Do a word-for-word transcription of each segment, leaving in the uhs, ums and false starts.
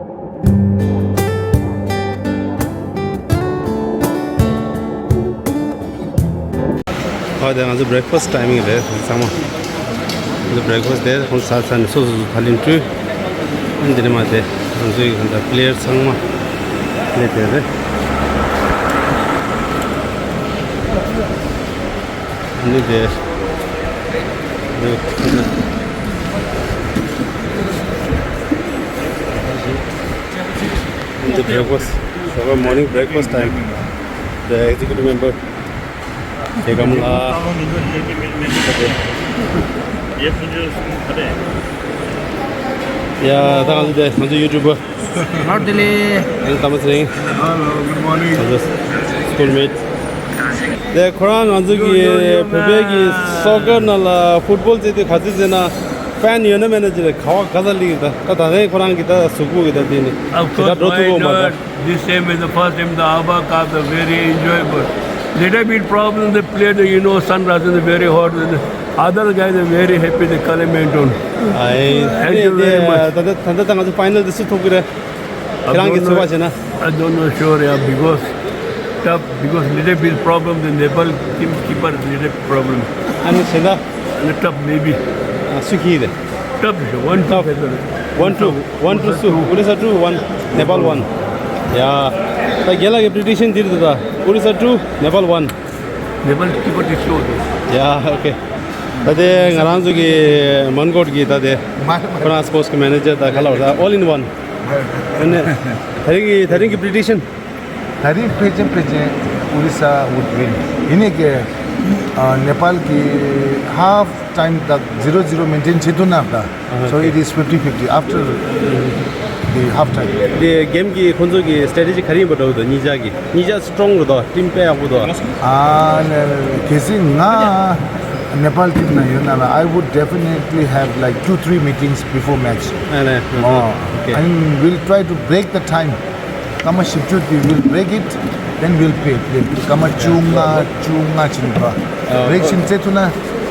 ཨ་དེ་ང་ཚོ་breakfast timing རེད་ཚང་མ། ང་ཚོ་breakfast དེ་ཁོང་ཚོ་ཟ་ཚར་ནས་སོ་སོ་སོ་ཐག་ལེན་བཀྲུས། ཨ་འདི་ནས་མ་དེ་ང་ཚོའི་གི་ད་player ཚང་མ་སླེབས་བསྡད་རེད། ཨ་ནི་དེ་འདི་breakfast, morning breakfast time. The executive member. དེ་གམ་ལ། ཡ་ད་ང་ཚོ་དེ་ང་ཚོ་YouTuber། ང་དེ་ལས། ཨེ་ད་མ་སི་རིང་། Hello, good morning. ང་ཚོ་schoolmate། དེ་ཁོ་རང་ང་ཚོ་གི་བོད་པའི་གི་soccer ནང་ལ་football རྩེད་དུས་ག་ཚོད་རྩེད་ན་fan ཡོད་ན་མེད་ན་ཅི་རེད། ག་བ་ག་ས་ལིག་ད་ད་ད་རེས་ཁོ་རང་གི་ད་གཟུགས་པོ་གི་ད་དེ་ནི་Of དེ་ད་course, འགྲོ་ཐུབ་why གོ་མ་not? ད། This time is the first time the Abha Cup, the very enjoyable. Little bit problem they played, you know, Sunrise is very hot. The other guys are very happy, the Kalaymyo and all. ཨའི། Thank you very much. ད་ད་ད་ད་ང་ཚོ་final དེ་སུ་ཐོབ་ཀྱི་རེད། I ཁྱེད་རང་གི་don't ཚོད་པ་བྱས་ན། Know, I don't know sure, yeah, because tough, because little bit problem, the Nepal team keeper little problem. ཨ་ནི་བྱས་ན། And tough maybe. ཨ་སུ་ཁྱི་རེད། Tough, one tough. One two, one two སུ། Orissa two one, Nepal one. ཡ། ད་རྒན་ལགས་ཀྱི་prediction འདིར་འདུག་ད། Orissa two, Nepal one. Nepal keeper is slow though. Yeah, okay. ད་དེ་ང་རང་ཚོ་གི་མན་གོ་གི་ད་དེ་ཁོ་རང་sports གི་manager ད་ག་ལ་བར་ད་all in one. ཨ་ནི་ད་རིང་གི་ད་རིང་གི་prediction. ད་རིང་ཕལ་ཆེར་ཕལ་ཆེར་Orissa would win. ཡིན་ནའི་གི་ཨ་Nepal གི་half time དག་zero zero maintain བྱེད་ཐུབ་ན་ད། So it is fifty fifty after the half time. དེ་game གི་ཁོང་ཚོ་གི་strategy ག་རེ་ཡིན་པ་འདྲ་བོ་འདུག་གཉིས་ཆ་གི། གཉིས་ཆ་strong རེད་དོ། team དཔེ་ཡག་པོ་འདུག་ཨ་ནི་གལ་སྲིད་ང་Nepal team ན་ཡོད་ན་ལ་I would definitely have like two three meetings before match. ཨ་ནི། Oh, okay. And we'll try to break the time. སྐར་མ་བཞི་བཅུ་དེ་we'll break it, then we'll play, play. སྐར་མ་བཅོ་ལྔ་བཅོ་ལྔ་ཕྱིན་པ། break ཕྱིན་རྩེད་ཐུབ་ན་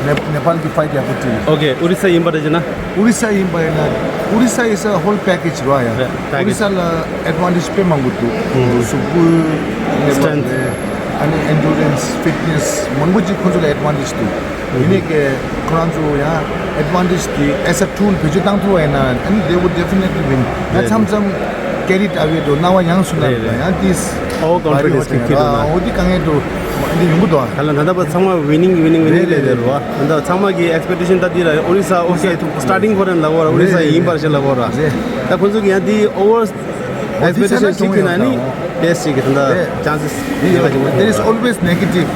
ནེ་ནེ་པཱལ་གི་ཕའིཊ་ཡག་པོ་བྲིས། Okay, Orissa ཡིན་པ་རེད་ཅེ་ན། Orissa ཡིན་པ་ཡིན་ན། Orissa is a whole package རོ་ཡ། Package. Orissa ལ་advantage དཔེ་མང་པོ་འདུག་གཟུགས་པོའི་strength ཨ་ནི་endurance, fitness མང་པོ་ཅིག་ཁོང་ཚོ་ལ་advantage འདུག་ཡིན་ནའི་ཀྱི་ཁོ་རང་ཚོ་ཡང་advantage དེ་as a tool བེད་སྤྱོད་བཏང་ཐུབ་པ་ཡིན་ན་ཨ་ནི་they would definitely win. ཡང་མཚམས་མཚམས་carried away འགྲོ་སྣང་བ་ཡང་སུ་ན་རེད། ཡང་དེས་overconfidence གི་ཁྱེད་རང་འོ་དེ་དཀའ་ངལ་འགྲོ་འདི་ཡོང་གི་འདུག་ད་ལ་ད་ལྟ་བ་ཚང་མ་winning winning winning རེད་རེད་རེད་རོ། ད་ལྟ་ཚང་མ་གི་expectation ད་འདི་ལ་Orissa okay starting point ལ་གོ་ར། Orissa ཡིན་པར་ཞེས་ལ་གོ་ར། ད་ཁོ་ཚོ་གི་ཡང་འདི་over expectation ཞིག་གི་ན་ནི་best ཞིག་གི་ད་ལྟ་chances ཡིན་པ་ཞིག there is always negative,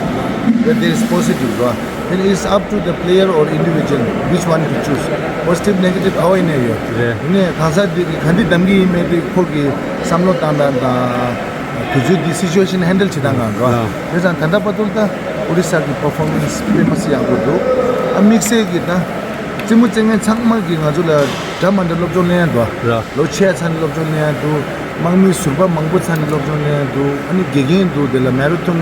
but there is positive རོ། It is up to the player or individual which one to choose. Positive, negative ཨ་བ་ཡིན་ནའི་ཡོད། རེད། ཡིན་ནའི་གང་ཟག་འདི་གི་ག་འདི་གདམ་གི་ཡིན་མེད་དེ་ཁོ་གི་བསམ་བློ་བཏང་སྟངས་དང་དུས་ཚོད་འདི་situation handle བྱེད་སྟངས་གང་གོ། བྱས་ཙང་ད་ལྟ་བར་དུ་ད་Orissa གི་performance དཔེ་མ་སྲིད་ཡག་པོ་འདུག་ཨ་དམིགས་བསལ་གི་ད་རྩེད་མོ་རྩེད་མཁན་ཚང་མ་གི་ང་ཚོ་ལ་འདྲ་མ་འདྲ་སློབ་སྦྱོང་ལེན་ཡ་འདུག་ར། ལོ་ཆེ་ཡ་ཚ་ནས་སློབ་སྦྱོང་ལེན་ཡ་འདུག་དམག་མིའི་ཟུར་པ་མང་པོ་ཚ་ནས་སློབ་སྦྱོང་ལེན་ཡ་འདུག་ཨ་ནི་དགེ་རྒན་འདུག་དེ་ལ་marathon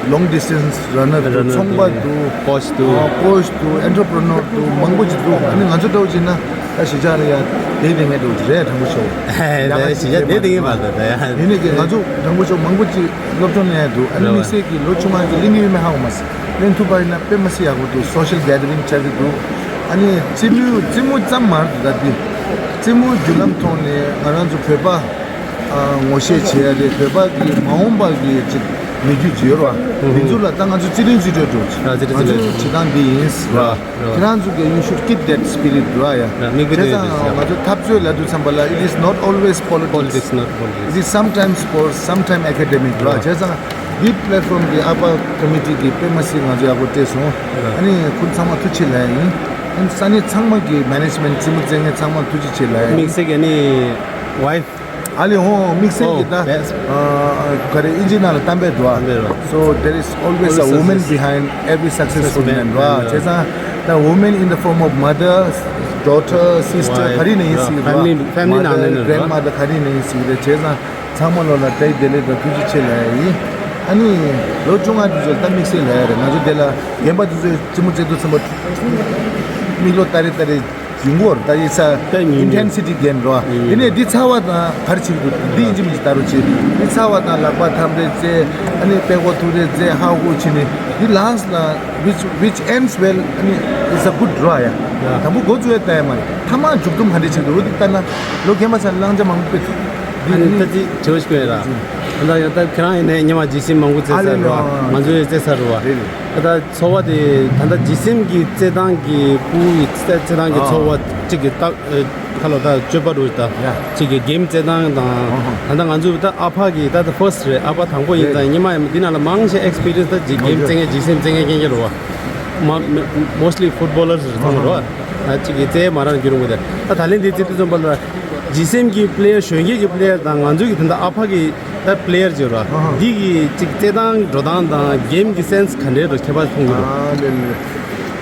long distance runner འདུག་ཚོང་པ་འདུག coach འདུག coach འདུག entrepreneur འདུག་མང་པོ་ཅིག་འདུག་ཨ་ནི་ང་ཚོ་འདྲ་བོ་ཅིག་ན་ད་གཞིས་ཆགས་ལ་ཡ་དེ་དེ་ངས་འདྲ་བོ་ཅིག་རེད། དྲང་པོ་ཤོད་ཡ་ད་གཞིས་ཆགས་དེ་དེ་ངས་མ་ཟེར་ད་ཡ། ཡིན་ནའི་ཀྱི་ང་ཚོ་དྲང་པོ་ཤོད་མང་པོ་ཅིག་སློབ་སྦྱོང་ལེན་ཡ་འདུག་ཨ་ནི་དམིགས་བསལ་གྱི་ལོ་ཆུང་བ་ཚོ་གླེང་གི་ཡོད་མེད་ཧ་གོ་མ་སོང་། ལེན་ཐུབ་པ་ཡིན་ན་དཔེ་མ་སྲིད་ཡག་པོ་འདུག social gathering བྱ་གི་འདུག་ཨ་ནི་རྩེད་མོ་རྩེད་མོ་ཙམ་མ་རེད་ད་འདི། རྩེད་མོའི་བརྒྱུད་ལམ་ཐོག་ནས་ང་རང་ཚོ་བོད་པ་ཨ་ངོ་ཤེས་བྱེད་ཡ་རེད། བོད་པ་གི་མ་འོངས་པ་གི་ཅིག་མི་རྒྱུད་ཅིག་ཡོད་རེད་བ། འདི་ཚོ་ལ་ད་ང་ཚོ་རྩེད་འགྲན་རྩེད་འགྲན་འགྲོ་ཅིག་ང་ཚོའི་བྱེད་སྟངས་འདི་ཡིན་ར། ཁྱེད་རང་ཚོ་གི you should keep that spirit ར་ཡ། བྱས་ཙང་ང་ཚོ་འཐབ་རྩོད་ལབ་དུས་ཙམ་པ་ལ it is not always politics. It is sometimes sports, sometimes academic ར། བྱས་ཙང་འདི་platform གི་ཨ་པ་committee གི་དཔེ་མ་སྲིད་ང་ཚོ་ཡག་པོ་སྤྲད་སོང་། ཨ་ནི་ཁོང་ཚང་མ་ཐུགས་རྗེ་ཆེ་ལབ་ཡ་ཡིན། ཨ་ནི་ས་གནས་ཚང་མ་གི་management རྩེད་མོ་རྩེད་མཁན་ཚང་མ་ཐུགས་རྗེ་ཆེ་ལབ་ཡ་ཡིན། དམིགས་བསལ་གྱི་ཨ་ནི་wife ཨ་ལེ་ཧོ་དམིགས་བསལ་གྱི་ད་ག་རེ་ཨིན་ཇི་ནང་ལ་གཏམ་དཔེ་འདུག་ཨ། So there is always a woman behind every successful man ར། བྱས་ཙང་the woman in the form of mother, daughter, sister ག་རེ་ནས་ཡིན་སྲིད་ར། Family ནང་ནས་grandmother ག་རེ་ནས་ཡིན་སྲིད་རེད། བྱས་ཙང་ཚང་མ་ལོ་ལ་བཀྲ་ཤིས་བདེ་ལེགས་དང་ཐུགས་རྗེ་ཆེ་ལབ་ཡ་ཡིན། ཨ་ནི་ལོ་ཆུང་བ་དེ་ཚོ་ད་དམིགས་བསལ་ལབ་ཡ་རེད། ང་ཚོ་དེ་ལ་རྒན་པ་དེ་ཚོས་རྩེད་མོ་རྩེ་དུས་ཙམ་པ་མིག་ལོག་ལྟ་རེ་ལྟ་རེ། ཡོང་གི་ཡོད་རེད། ད་ཡིག་ཚ་ད་ཡིན་ཡིན། Intensity game རེད་བ། ཡིན་ཡིན། དེ་ནས་འདི་ཚ་བ་དང་ག་རེ་བྱེད་དགོས། འདི་ཡིན་གཅིག་མིན་གཅིག་ད་རུང་བྱེད། འདི་ཚ་བ་དང་ལག་པ་ཐམ་རེ་རྩེ། ཨ་ནི་པད་ཀོ་ཐུག་རེ་རྩེ། ཧ་ཧུ་བྱེད་ནས་འདི་ལངས་ལ། Which, which ends well. ཨ་ནི་it's a good draw ཡ། ཡ། དང་པོ་འགོ་བཙུགས་ཡ་ལྟ་ཡ་མ་རེད། མཐའ་མ་མཇུག་སྡོམ་ག་འདྲས་བྱེད་དགོས། འོ་འདི་ལྟ་ན་ལོ་རྒན་པ་ཚོ་བླང་བྱ་མང་པོ་དཔེ་ཐུབ། ཨ་ནི་ད་ཅི་དྲི་བ་ཞིག་ཡོད་ར། ད་ཡང་ད་ཁྱེད་རང་ཡིན་ནའི་སྔོན་མ་ཇི་སིམ་མང་པོ་རྩེ་ཚར་རེད་བ། ང་ཚོ་ཡང་རྩེ་ཚར་རེད་བ། རེད་རེད། ད་ཚོར་བ་དེ་ད་ལྟ་ཇི་སིམ་གྱི་རྩེད་ཐང་གི་ཕུལ་གྱི་རྩེད་རྩེད་ཐང་གི་ཨ་ཚོར་བ་གཅིག་གི་ད་ཁ་ལོ་ད་སྤྱོད་པ་རུ་ད་ཡ། གཅིག་གི་གེམ་རྩེད་ཐང་དང་། ཨ་ཧ། ད་ལྟ་ང་ཚོ་ད་ཨ་ཕ་གི་ད་ད་first རེད། ཨ་ཕ་དང་པོ་ཡིན་རེད། ཙང་ཉི་མ་ཡང་འདི་ནང་ལ་མང་ཆེ་experience ད་ཇི་གེམ་རྩེད་མཁན་ཇི་སིམ་རྩེད་མཁན་རྐྱང་རྐྱང་རེད་བ། མ་mostly footballers རེད་ཚང་མ་རེད་བ། ད་གཅིག་གི་རྩེད་མ་རང་རྒྱུ་རུང་གི་ད་ད་ད་ལན་འདི་རྩེད་དུས་ཙམ་པ་ལ་ཇི་སིམ་གྱི་པི་ལེ་ཡར་གཞོན་སྐྱེས་ཀྱི་པི་ལེ་ཡར་དང་ང་ཚོ་གི་ད་ལྟ་ཨ་ཕ་གི་ད་པི་ལེ་ཡར་ཅིག་ར། ཨ་ཧ། འདི་གི་ཅིག་རྩེད་ཐང་འགྲོ་སྟངས་དང་གེམ་གི་སེན་སི་ག་འདྲའི་རོ་ཁྱད་པར་མཐོང་གི་རོ། ཨ་ལེ་ལེ།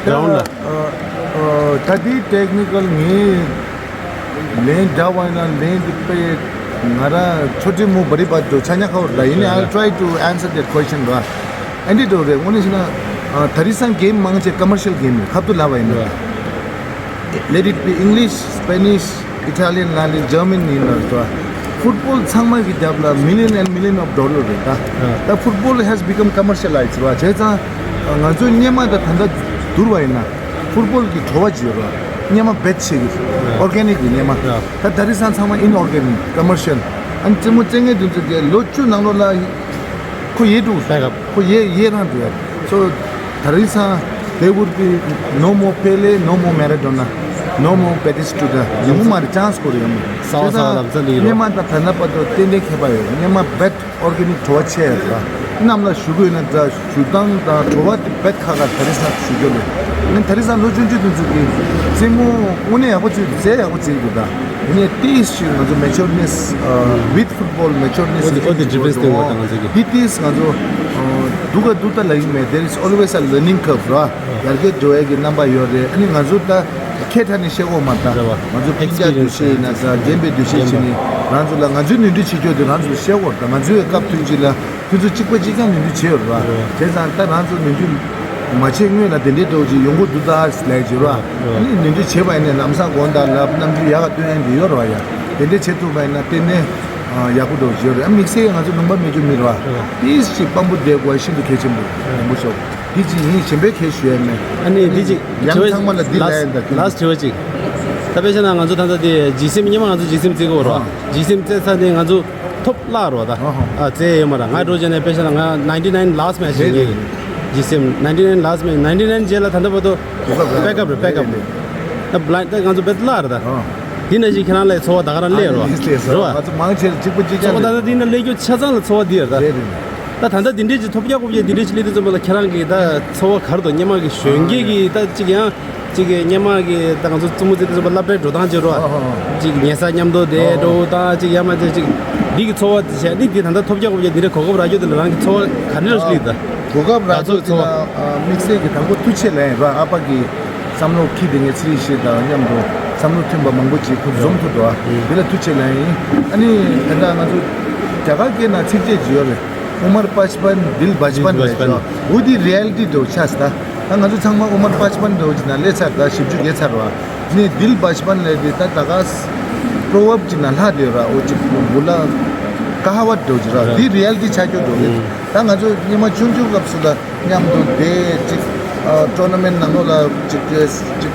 གྲོང་ལ། ཨ་ཨ་ད་འདི་ཊེག་ནི་ཀལ་ངས་ལན་འདྲ་བ་ཡིན་ན་ལན་འདི་དཔེ་ང་རང་ཆོ་འཕྲུལ་མོ་བ་རི་བ་འགྲོ་ཆ་ཉག་ཁ་བར་ད་ཡིན་ནི། I'll try to answer that question ར། ཨ་འདི་འགྲོ་རེད། དངོས་གནས་བཤད་ན་ཨ་ད་རེས་སང་གེམ་མང་ཆེ་commercial game རེད། ཁ་ཐུག་ལབ་པ་ཡིན་ན། Let it be English, Spanish, Italian ལ་ལས་German ཡིན་ན་རེད་བ། ཕུཊ་བོལ་ཚང་མ་གི་རྒྱབ་ལ་million and million of dollar རེད་ད། ད་football has become commercialized རེད་བ། བྱས་ཙང་ང་ཚོ་སྔོན་མ་དང་ད་ལྟ་བསྡུར་བ་ཡིན་ན་ཕུཊ་བོལ་གྱི་བྲོ་བ་ཅིག་ཡོད་རེད་བ། སྔོན་མ་བེད་ཆེ་གི་ཨོར་གེ་ནིག་གི་སྔོན་མ། ད་ད་རེས་སང་ཚང་མ་ཨིན་ཨོར་གེ་ནིག་ཀོ་མར་ཤལ། ཨ་ནི་རྩེད་མོ་རྩེད་མཁན་དེ་ཚོ་གི་ལོ་བཅུ་ནང་ལོགས་ལ་ཁོ་ཡས་འགྲོ། Pack up. ཁོ་ཡས་ཡས་རང་འགྲོ་ཡ། So ད་རེས་སང་there would be no more Pele, no more Maradona, no more Batistuta. ཡོང་གི་མ་རེད། ཅན་སི་ཁོ་རེ་ཡོང་གི། ས་བ་ས་བ་ལབ་ཙམ་ལས་རོ། སྔོན་མ་དང་ད་ལྟ་བར་དུ་ཏན་ཏན་ཁྱད་པར་ཡོད། སྔོན་མ་བེད་ཨོར་གེ་ནིག་བྲོ་བ་ཆེ་ཡ་རེད། གནམ་ལ་བཞུགས་དགོས་ན་འདྲ། བཞུགས་སྟངས་དང་བྲོ་བ་དེ་བེད་ཁ་ཁ་ད་རེས་སང་བཞུགས་རྒྱུ་རེད། ཨ་ནི་ད་རེས་སང་ལོ་ཆུང་ཆུང་དེ་ཚོ་གི་རྩེད་མོ་དངོས་གནས་ཡག་པོ་བྱེད་འདུག་རྩེད་ཡག་པོ་བྱེད་འདུག་ད་ཡིན་ནའི་ཏིས་ཞིག་ང་ཚོ་maturity ཨ་with football maturity ཨོ་དེ་ཨོ་དེ་difference སྟོན་དགོས་ད་ང་ཚོ་གི། འདི་ཏིས་ང་ཚོ་ཨ་སྡུག་ག་སྡུག་ད་ལབ་ཀྱི་མེད། There is always a learning curve ར། ཡར་རྒྱས་འགྲོ་ཡ་གི་རྣམ་པ་ཡོད་རེད། ཨ་ནི་ང་ཚོ་ད་ཁྱད་ཐ་ནི་བཤད་དགོས་མ་ད། རེད་བ། ང་ཚོ་སྤུན་ཀྱག་འདུ་ཤེས་ཡིན་ན་ད་རྒན་པའི་འདུ་ཤེས་བྱས་ནས་རང་ཚོ་ལ་ང་ཚོའི་ནོར་འཁྲུལ་བྱེད་ཆོག་དེ་རང་ཚོ་བཤད་དགོས་རེད། ད་ང་ཚོའི་སྐབས་དུས་གཅིག་ལ་ཁྱོད་ཚོ་གཅིག་པ་གཅིག་རྐྱང་ནོར་འཁྲུལ་བྱས་ཡོད་རེད་བ། རེད། བྱས་ཙང་ད་རང་ཚོ་ནོར་འཁྲུལ་མ་བྱེད་སྔོན་ལ་དེ་འདྲའི་འགྲོ་ཅིག་ཡོང་སྒོ་འདུག་ད་ལས་བྱེད་རོགས། ཨ་ནི་ནོར་འཁྲུལ་བྱས་པ་ཡིན་ནའི་ལམ་སང་དགོངས་དག་ལབ། རྣམ་འགྱུར་ཡག་ག་སྟོན་ཡ་འདི་ཡོད་རེད་བ་ཡ། དེ་འདྲའི་བྱེད་ཐུབ་པ་ཡིན་ན་གཏན་ནས་ཡག་པོ་འགྲོ་བཞིན་རེད། ཨ་དམིགས་བསལ་ང་ཚོ་ལུང་པ་སྨད་རྒྱུད་མི་རེད་བ། ཏིས་ཞིག་དཔང་པོ་བསྡད་དགོས་ཤིན་ཏུ་གལ་ཆེན་པོ་རེད། རིན་པོ་ཆེ། འདི་ཅི་ཡིན་གཞན་པའི་ཁས་ཞུ་ཡ་མེད། ཨ་ནི་འདི་ཅིག་ཡང་ཚང་མ་ལ་འདི་ལབ་ཡ་ཡིན་ད། ལཱསི་ཊི་དྲི་བ་ཅིག་ད་དཔེ་བཞག་ན་ང་ཚོ་ད་ལྟ་དེ་ཇི་སིམ་སྔོན་མ་ང་ཚོ་ཇི་སིམ་རྩེ་གི་ཡོད་རེད་བ། ཇི་སིམ་རྩེ་ཚར་ནས་ང་ཚོ་ཐོབ་བརླག་རོ་ད། ཨ་ཧ། ཨ་རྩེ་ཡོད་མ་ར། ང་འགྲོ་རྗེས་ནས་དཔེ་བཞག་ན་ང་ninety nine last match རེད། ཇི་སིམ་ninety nine last match། ninety nine རྗེས་ལ་ད་ལྟ་བར་དུ་backup རེད། backup རེད། ད་blind ད་ང་ཚོ་བེད་བརླག་རེད་ད། དེ་ནང་བཞིན་ཁྱེད་རང་ལ་ཚོར་བ་ད་ག་རང་སླེབས་རོ། རེད་བ། ང་ཚོ་མང་ཆེ་གཅིག་པ་གཅིག་རྐྱང་ཚོར་བ་ད་ལྟ་དེ་ནང་སླེབས་རྒྱུ་ཆ་ཚང་ལ་ཚོར་བ་འདི་རེད་ད། རེད་རེད། ད་ད་ལྟ་འདི་འདྲས་ཀྱི་ཐོབ་རྒྱག་ཁོབ་རྒྱག་འདི་འདྲས་ཀྱི་སླེབས་དུས་ཙམ་པ་ལ་ཁྱེད་རང་གི་ད་ཚོར་བ་ག་རེ་འདུག་སྔོན་མ་གི་གཞོན་སྐྱེས་ཀྱི་ད་གཅིག་ཡང་གཅིག་གི་སྔོན་མ་གི་ད་ང་ཚོ་རྩེད་མོ་རྩེ་དུས་ཙམ་པ་སློབ་གྲྭའི་འགྲོ་སྟངས་བྱེད་རོགས། ཨ་ཧ་ཧ། གཅིག་ཉལ་ས་མཉམ་དུ་བསྡད་འགྲོ་དང་གཅིག་ཡང་མ་བྱས་གཅིག་འདི་གི་ཚོར་བ་དེ་བྱས་ནི་འདི་ད་ལྟ་ཐོབ་རྒྱག་ཁོབ་རྒྱག་འདི་འདྲས་གོ་སྐབས་རག་རྒྱུ་དེ་ལ་རང་གི་ཚོར་བ་ག་འདྲས་སླེབས་ད། གོ་སྐབས་རག་ཚོར་ཚོར་བ། དམིགས་བསལ་གྱི་དང་པོ་ཐུགས་རྗེ་ཆེ་ལབ་ཡིན་ར། ཨ་ཕ་གི་བསམ་བློ་འཁྱེར་དེ་ངས་ཚེ་རིང་ཞེས་དང་མཉམ་དུ་བསམ་བློ་མཐུན་པ་མང་པོ་ཅིག་ཁོ་འཛོམས་ཐུབ་འདུག་ཨ། དེ་ལ་ཐུགས་རྗེ་ཆེ་ལབ་ཡིན། ཨ་ནི་ད་ལྟ་ང་ཚོ་རྒྱ་གར་སྐད་ནང་ཚིགས་བཅད་ཅིག་ཡོད་རེད། عمر بچپن، دل بچپن རེད་ཤག་འོ་དེ་རི་ཡལ་ཊི་འདྲ་བོ་ཆགས་སོང་ད། ད་ང་ཚོ་ཚང་མ་عمر بچپن འདྲ་བོ་ཅིག་ནང་སླེབས་ཚར། ད་བཞི་བཅུ་བརྒལ་ཚར་བ། ནི་دل بچپن ལབ་དེ་ད་ད་ག་པྲོ་ཝརབ་ཅིག་ནང་ལྷག་བསྡད་ཡོད་ར། འོ་ཅིག་བུ་ལ་ཀ་ཧ་བ་འདྲ་བོ་ཅིག་ར། དེ་རི་ཡལ་ཊི་ཆགས་རྒྱུ་འདྲ་བོ་རེད། ད་ང་ཚོ་སྔོན་མ་ཆུང་ཆུང་སྐབས་སུ་ལ་མཉམ་དུ་བསྡད་ཅིག་ཨ་ཊོར་ན་མེན་ཊི་ནང་ལོགས་ལ་ཅིག་ཅིག་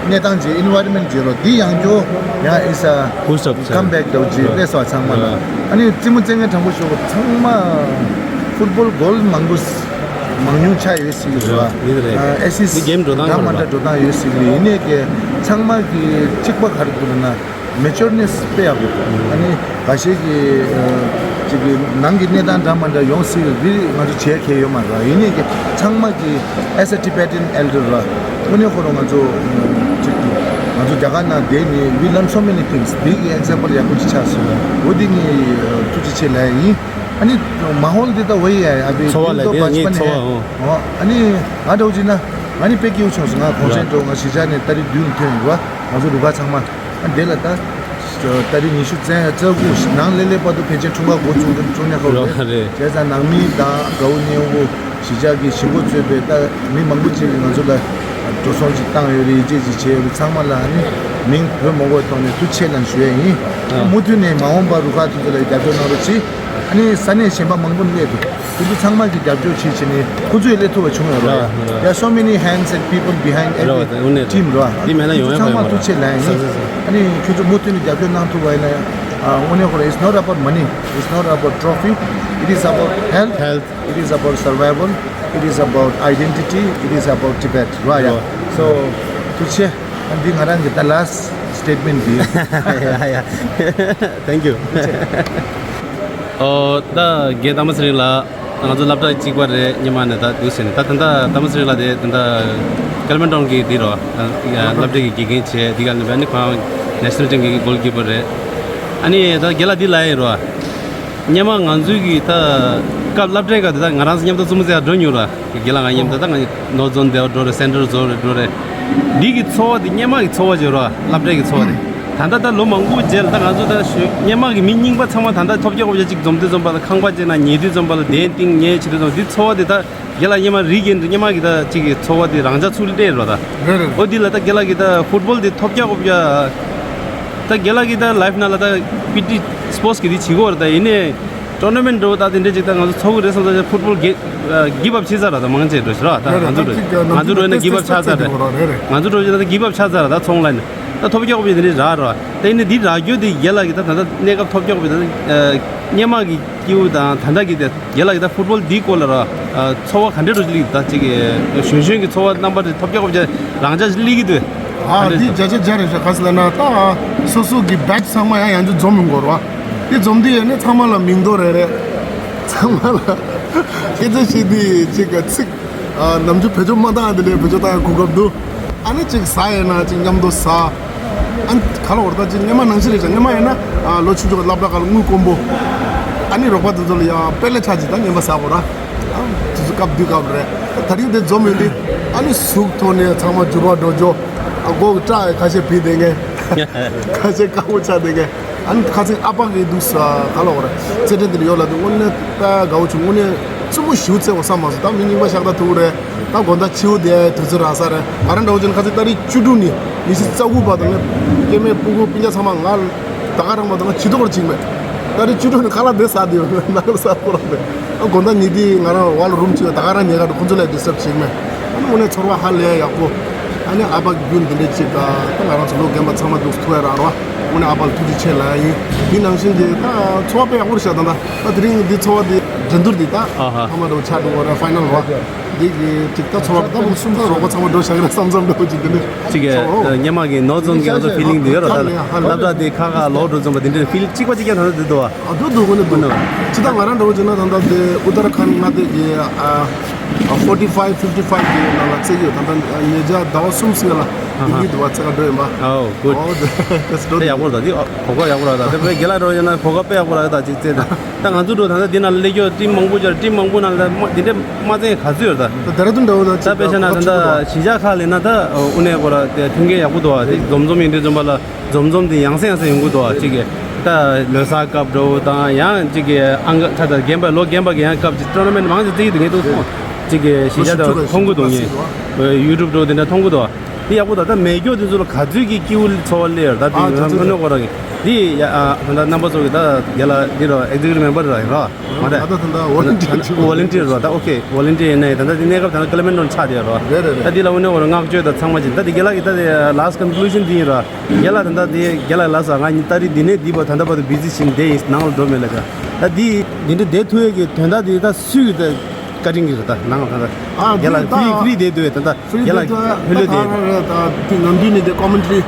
གནས་སྟངས་ཅིག་ཨེན་ཝའི་རོན་མེན་ཊི་ཅིག་ཡོད་རེད། འདི་ཡང་སྐྱར་ཡང་ཨིས་ཨ་ཀམ་བེག་འདྲ་བོ་ཅིག་སླེབས་སོང་ཚང་མ་ལ། ཨ་ནི་རྩེད་མོ་རྩེད་མཁན་དྲང་པོ་ཞུ་བ་ཚང་མ་ཕུཊ་བོལ་གོལ་མང་པོ་མང་ཉུང་ཆགས་ཡོད་སྲིད་ཀྱི་རེད་བ། ཨ་ཨེ་སི་སི་འདྲ་མ་འདྲ་འགྲོ་སྟངས་ཡོད་སྲིད་ཀྱི་རེད། ཡིན་ནའི་ཀྱི་ཚང་མ་གི་གཅིག་པ་ག་རེ་འདུག་ལབ་ན། མེ་ཅོར་ནེས་དཔེ་ཡག་པོ་འདུག་ཨ་ནི་འགའ་ཤས་ཀྱིས་ཨ་ཅིག་གི་ནང་གི་གནས་སྟངས་འདྲ་མ་འདྲ་ཡོང་སྲིད་རེད། འདི་ང་ཚོ་བྱེད་མཁན་ཡོད་མ་རེད། ཡིན་ནའི་ཀྱི་ཚང་མ་གི་as a Tibetan elder ར། དངོས་གནས་ཁོ་རང་ང་ཚོ་ཨ་ཅིག་གི་ང་ཚོ་རྒྱ་གར་ནང་བསྡད་ནས་we learn so many things. འདི་གི་ཨེག་ཛམ་པལ་ཡག་པོ་ཅིག་ཆགས་སོང་། འོ་འདི་ངས་ཨ་ཐུགས་རྗེ་ཆེ་ལབ་ཡ་ཡིན། ཨ་ནི་མ་ཧོལ་འདི་ད་འོ་ཡ་ཡ་ཨ་བི་ཚོར་བ་ལ་འདི་ངའི་ཚོར་བ་འོ། ཨ་ནི་ང་འདྲ་བོ་ཅིག་ན་ང་ནི་དཔེ་སྐྱིད་པོ་བྱུང་སོང་། ང་གོང་ས་འགྲོ་ང་གཞིས་ཆགས་ནས་ཏ་རིག་བདུན་ཐོན་ཡོད་ར། ང་ཚོ་རུ་ཁག་ཚང་མ། ཨ་འདི་ལ་ད། ཏ་རིག་ཉི་ཤུ་རྩ་རྩ་དགུ་ནང་སླེབས་སླེབས་བར་དུ་ཕལ་ཆེར་འཁྲུངས་སྐར་འགོ་བཙུགས་འཁྲུངས་ཉག་ཁ་རེད། རེད། བྱས་ཙང་ནང་མི་དང་དགའ་བོ་མཉེས་བོ་གཞིས་ཆགས་ཀྱི་གཞིས་འགོ་གཙོས་པའི་ད་མི་མང་པོ་ཅིག་གིས་ང་ཚོ་ལ་ འགྲོ་སོང་ཅིག་བཏང་ཡོད་རེད། ཡིད་ཆེས་ཅིག་བྱས་ཡོད་རེད། ཚང་མ་ལ་ཨ་ནི་མིང་བོས་མ་དགོས་ཐོག་ནས་ཐུགས་རྗེ་ཆེ་ལབ་ཞུ་ཡ་ཡིན། ཨ། མུ་མཐུད་ནས་མ་འོངས་པར་རུ་ཁག་དེ་ཚོ་ལ་རྒྱབ་སྐྱོར་གནང་རོགས་གྱིས། ཨ་ནི་ས་གནས་གཞན་པ་མང་པོ་སླེབས་འདུག་དེ་ཚོ་ཚང་མ་གི་རྒྱབ་སྐྱོར་བྱས་བྱས་ནས་ཁོ་ཚོས་སླེབས་ཐུབ་པ་བྱུང་ཡོད་རེད། རེད་བ། There are so many hands and people behind every team རེད་བ། དེ་མེད་ན་ཡོང་ཡ་ཚང་མ་ཐུགས་རྗེ་ཆེ་ལབ་ཡ་ཡིན། ཨ་ནི་ཁྱོད་ཚོ་མུ་མཐུད་ནས་རྒྱབ་སྐྱོར་གནང་ཐུབ་པ་ཡིན་ན་ཡང་། ཨ། དངོས་གནས་ཁོ་རང་། It's not about money. It's not about trophy. It is about health. Health. It is about survival. It is about identity. It is about Tibet. རེད་བ། ཡ། So ཐུགས་རྗེ་ཆེ། ཨ། འདི་ང་རང་གི་the last statement འདི། ཡ་ཡ། Thank you. ཨོ། ད་རྒན་ཐ་མ་ཚེ་རིང་ལགས། ང་ཚོ་སློབ་གྲྭ་གཅིག་པ་རེད། སྔོན་མ་ནས་ད་འདུག་སེ་ནས། ད་ད་ལྟ་ཐ་མ་ཚེ་རིང་ལགས་དེ་ད་ལྟ་ཀལ་མན་ཊོན་གྱི་འདི་རོ། ཨ། སློབ་གྲྭ་གི་དགེ་རྒན་བྱས། འདི་ག་ནས་ཨ་ནི་ཁོ་རང་national team གི་goalkeeper རེད། ཨ་ནི་ད་རྒན་ལགས་འདི་ལབ་ཡ་ཡིན་རོ། སྔོན་མ་ང་ཚོའི་གི་ད་སྐབས་སློབ་གྲྭའི་སྐབས་དེ་ད་ང་རང་ཚོ་མཉམ་དུ་བཙུན་མོ་རྩེ་ཡ་འགྲོ་མྱོང་ར། རྒན་ལགས་ང་མཉམ་དུ་ད་ང་North Zone དེ་འགྲོ་རེད། Central Zone རེད། འགྲོ་རེད། འདི་གི་ཚོར་བ་དེ་སྔོན་མ་གི་ཚོར་བ་བྱེད་རོ། སློབ་གྲྭའི་གི་ཚོར་བ་དེ། ད་ལྟ་ད་ལོ་མང་པོ་རྗེས་ལ་ད་ང་ཚོ་ད་ཞོ་སྔོན་མ་གི་མི་རྙིང་པ་ཚང་མ་ད་ལྟ་ཐོབ་རྒྱག་ཧོབ་རྒྱག་ཅིག་འཛོམས་དུས་ཙམ་པ་ལ། ཁང་པ་བརྩེགས་ན་ཉལ་དུས་ཙམ་པ་ལ། གདན་སྟེང་ཉལ་བྱེད་དུས་ཙམ་པ། འདི་ཚོར་བ་དེ་ད་རྒན་ལགས་སྔོན་མ་རིག་གིན་སྔོན་མ་གི་ད་ཅིག་གི་ཚོར་བ་དེ་རང་འཇགས་ཚུར་སླེབས་རོ་ད། རེད་རེད། ཨོ། འདི་ལ་ད་རྒན་ལགས་ཀྱིས་ད་ཕུཊ་བོལ་དེ་ཐོབ་རྒྱག་ཧོབ་རྒྱག་ད་རྒན་ལགས་ཀྱིས་ད་ལའིཕ་ནང་ལ་ད་པི་ཊི་སི་པོར་ཊི་སི་གི་དེ་བྱེད་ཀྱི་ཡོད་རེད། ད་ཡིན་ནའི་ཊོར་ན་མེན་ཊི་འདྲ་བོ་ད་དེ་འདྲ་ཅིག་ད་ང་ཚོ་ཚོགས་ཀྱི་རེད་བསམ་ད། ཕུཊ་བོལ་གི་གིབ་ཨབ་བྱེད་ཚར་ར། ད་མང་ཆེ་འགྲོ་ཞིག་ར། ད་རེད་རེད། ང་ཚོ་འགྲོ་ན་ང་ཚོ་འགྲོ་ན་གིབ་ཨབ་ཆགས་ཚར་རེད། ང་ཚོ་འགྲོ་ཞིག་ད་གིབ་ཨབ་ཆགས་ཚར་ར། ད་ཚོང་ལ་ནི་ད་ཐོབ་རྒྱག་ཧོབ་རྒྱག་དེ་འདྲ་རག་ར། ད་ཡིན་ནའི་འདི་རག་རྒྱུ་དེ་རྒན་ལགས་ཀྱིས་ད་ད་ད་གནས་སྐབས་ཐོབ་རྒྱག་ཧོབ་རྒྱག་ད་སྔོན་མ་གི་སྐྱིད་པོ་དང་ད་ལྟ་གི་དེ་རྒན་ལགས་ཀྱིས་ད་ཕུཊ་བོལ་འདིའི་སྐོར་ལ་ར། ཨ། ཚོར་བ་ག་འདྲ་འདྲ་ཅིག་སླེབས་ད་ཅིག་གཞོན་གཞོན་གྱི་ཚོར་བ་རྣམ་པ་དེ་ཐོབ་རྒྱག་ཧོབ་རྒྱག་རང་འཇགས་ཅིག་སླེབས་ཀྱི་འདུག་ཨ། འདི་བརྒྱ་ཆ་བརྒྱ་རེད་ཤག་ག་ཟེར་ལབ་ན་ད་སོ་སོ་གི་བེ་ཆི་ཚང་མ་ཡང་ཡང་ཅིག་འཛོམས་ཡོང་གི་རེད་བ། དེ་འཛོམས་དུས་ཡིན་ནའི་ཚང་མ་ལ་མིང་འདོགས་རེ་རེ། ཚང་མ་ལ་སྐད་ཆ་བཤད་དུས་ཅིག་གི་ཚིག་ཨ། ནམ་རྒྱུན་བེད་སྤྱོད་མ་བཏང་དེ་ལས་བེད་སྤྱོད་བཏང་ཡ་གོ་སྐབས་འདུག་ཨ་ནི་ཅིག་ཟ་ཡས་ན་ཅིག་མཉམ་དུ་ཟ། ཨ་ནི་ག་ལ་བར་ད་ཅིག་སྔོན་མ་ནང་བཞིན་རེད་ཤག་སྔོན་མ་ཡིན་ན། ཨ། ལོ་ཆུང་ཆུང་གི་སློབ་གྲྭ་ཁག་ལ་དངུལ་དཀོན་པོ། ཨ་ནི་རོགས་པ་དེ་ཚོ་ལ་ཡང་དཔེ་ལས་ཆ་ཅིག་ད་ངན་པ་ཟ་དགོས་ར། ཨ། དེ་ཚོ་སྐབས་དུས་སྐབས་རེད། ད་རིང་དེ་འཛོམས་ཡོང་དུས་ཨ་ནི་གཟུགས་ཐོག་ནས་ཚང་མ་འགྱུར་བ་འགྲོ་འགྲོ། ཨ། མགོ་གི་སྐྲ་ཡང་ཁ་ཤས་བུད་བསྡད་མཁན། ཁ་ཤས་དཀར་པོ་ཆགས་བསྡད་མཁན། ཨ་ནི་ཁ་སང་ཨ་ཕ་གིས་འདུག་ས་ག་ལ་བར་རྩེད་འགྲན་དེ་ལ་ཡོད་ལབ་དུས་དངོས་གནས་དཔེ་དགའ་བོ་བྱུང་། དངོས་གནས་བཙུན་མོ་ཞེ་པོ་རྩེ་དགོས་བསམ་མ་སོང་། ད་མི་རྙིང་པ་ཤ་སྟག་ཐུག་རེད། ད་དགོང་དག་འཕྱི་པོ་དེ་དུས་ཚོད་རག་ས་རེད། ང་རང་འདྲ་བོ་བྱས་ན་ཁ་སང་ཏ་རིག་བཅུ་དྲུག་ནས་ཉི་ཤུ་རྩ་དགུ་བར་དུ་ངས་སྐྱེ་དམན་སྤུ་གུ་སྤུན་ཀྱག་ཚང་མ་ང་ད་ག་རང་བར་དུ་ང་བྱི་དོར་བྱེད་ཀྱི་མེད། ཏ་རིག་བཅུ་དྲུག་ནས་ཁ་ལག་དེ་ཟ་བསྡད་ཡོད། ནང་ལ་ཟ་ཁོ་རང་རེད། ཨ། དགོང་དག་ཉལ་དུས་ང་རང་ཝར་རུམ་གཅིག་ལ་ད་ག་རང་ཉལ་ག་འགྲོ། ཁོ་ཚོ་ལ་ཌི་སི་ཊབ་བྱེད་ཀྱི་མེད། ཨ་ནི་དངོས་གནས་ཚོར་བ་ཧ་ལས་ཡག་པོ། ཨ་ནི་ཨ་ཕ་གི་རྒྱུན་འདི་འདྲས་ཅིག་ག་ད་ང་རང་ཚོ་ལོ་རྒན་པ་ཚང་མ་འདུག་ཐུག་ཡ་རག་ར་བ། དངོས་གནས་ཨ་ཕ་ལ་ཐུགས་རྗེ་ཆེ་ལབ་ཡ་ཡིན། དེ་ནང་བཞིན་གྱི་ད་ཚོར་བ་དཔེ་ཡག་པོ་རེད་ཤག་ད་ད་ད་དེ་རིང་འདི་ཚོར་བ་འདི་འགྲན་བསྡུར་འདི་ད་ཨ་ཧ། ཐ་མ་འདྲ་བོ་ཆགས་འགྲོ་གི་རེད། ཕའི་ནལ་རེད་བ། འདི་གི་ཅིག་ད་ཚོར་བ་ད་མོ་གསུམ་ཚང་རོགས་པ་ཚང་མ་འགྲོ་བཞག་གི་རེད་བསམ་བསམ་འདྲ་བོ་ཅིག་འདི་འདྲས་ཅིག་གི་ཚོར་བ། སྔོན་མ་གི་ནོར་ཛོན་གྱི་ང་ཚོ་ཕི་ལིང་འདི་ཡོད་ར། ད་སློབ་གྲྭ་འདི་ཁ་ཁ་ལོག་འགྲོ་ཙམ་པ་འདི་འདྲས་ཕི་ལིང་གཅིག་པ་གཅིག་རྐྱང་ད་ད་འདི་འདུག་བ། ཨ། འདུག་འདུག་དངོས་གནས་འདུག་ཅི་ད་ང་རང་འདྲ་བོ་བྱས་ན་ད་ལྟ་དེ་ཨུ་ཏར་ཁཱན་མངའ་སྡེ་གི་ཨ་ཨ་forty five fifty five གི་ནང་ལ་རྩེ་གི་ཡོད། ད་ལྟ་ཉེ་ཆར་ཟླ་བ་གསུམ་ཙམ་ལ་ཡིན་གྱི་འདུག་བ། རྩེ་ག་འགྲོ་ཡིན་པ། ཨོ་གུཌ། ཨོ་དེ་དེ་འགྲོ་དེ་ཡག་པོ་རེད། ད་དེ་གོ་སྐབས་ཡག་པོ་རེད། ད་དེ་དཔེ་རྒན་ལགས་འདྲ་བོ་བྱས་ན་གོ་སྐབས་དཔེ་ཡག་པོ་རེད། ད་ཅིག་རྩེ་ད་ད་ང་ཚོ་འགྲོ་ད་ལྟ་འདི་ནང་ལ་སླེབས་ཀྱི་ཡོད། ཊིམ་མང་པོ་ཅིག་ཊིམ་མང་པོ་ནང་ལ་འདི་འདྲས་མ་རྩེ་ག་ཚོད་ཡོད་ད། ད་རྡེ་ར་ལྡུན་འདྲ་བོ་ད་ད་དཔེ་བྱས་ན་ད་ལྟ་གཞིས་ཆགས་ཁག་ལ་ན་ད་དངོས་གནས་ཁོ་ར་དེ་མཐུན་རྐྱེན་ཡག་པོ་འདུག་བ། དེ་འཛོམས་འཛོམས་ཡིན་དུས་ཙམ་པ་ལ། འཛོམས་འཛོམས་དེ་ཡང་སེ་ཡང་སེ་ཡོང་གི་འདུག་བ། གཅིག་གི་ད་ལོ་གསར་སྐབས་འདྲ་བོ་དང་། ཡང་གཅིག་གི་ཨང་ཁ་ད་རྒན་པ་ལོ་རྒན་པ་གི་ཡང་སྐབས་ཀྱི་ཊོར་ན་མེན་ཊི་མང་ཆེ་རྩེ་གི་འདུག་ངས་འདུག་སོང་། གཅིག་གི་གཞིས་ཆགས་དང་མཐོང་གི་འདུག་ངས་ཡུ་ཊུབ་འདྲ་བོ་དེ་འདྲ་མཐོང་གི་འདུག་བ། དེ་ཡག་པོ་ད་ལྟ་མེད་རྒྱུ་དེ་ཚོ་ལ་ག་ཚོད་ཀྱི་སྐྱིད་པོ་ཚོར་བ་སླེབས་ཡོད་ད། དེ་ང་ཚོ་ནོ་གོ་ར་གི་དེ་ཡ་ཨ་ད་ལྟ་རྣམ་པ་ཚོ་གི་ད་རྒན་ལགས་འདི་ར་ཨེག་ཛི་ཀུ་ཊིབ་མེམ་བར་ར་ཡིན་ར། ང་ད་ད་ད་ཝོ་ལན་ཊི་ཡར་ཅིག་ཝོ་ལན་ཊི་ཡར་ར། ད་ཨོ་ཁེ་ཝོ་ལན་ཊི་ཡར་ཡིན་ནའི་ད་ད་དེ་གནས་སྐབས་ད་ན་ཀལ་མན་ཊོན་ཆགས་བསྡད་ཡོད་ར། རེད་རེད་རེད། ད་དེ་ལ་དངོས་གནས་ཁོ་རང་བསྔགས་བརྗོད་དང་ཚང་མ་བྱེད། ད་དེ་རྒན་ལགས་ཀྱི་ད་དེ་ལཱ་སི་ཊི་ཀོན་ཀུ་ལུ་ཤན་དེ་ཡིན་ར། རྒན་ལགས་ད་ད་དེ་རྒན་ལགས་ལགས་སོ། ང་ཉིད་ད་རེས་འདི་ནས་འདི་བར་ད་ལྟ་བར་དུ་བི་ཛི་བྱས་ནས་བསྡད་ཡིན། ནང་ལ་འགྲོ་མེད་ལབ་ཀྱང་། ད་དེ་འདི་འདྲ་བསྡད་ཐུབ་ཡས་ཀྱི་དོན་དག་དེ་ད་སུས་ཀྱི་ད་བཀའ་དྲིན་གྱིས་རེད། ད་ནང་ལ་ད་ད་ཨ་རྒན་ལགས་ད་ཕི་ཕི་རི་བསྡད་འདུག་ད་ད་ཕི་རི་རྒན་ལགས་བསྡད་ཕི་ལོ་ད་བསྡད། ག་རེ་རེད། ད་དེ་ནམ་རྒྱུན་ནས་དེ་ཀོ་མེན་ཊི་རི་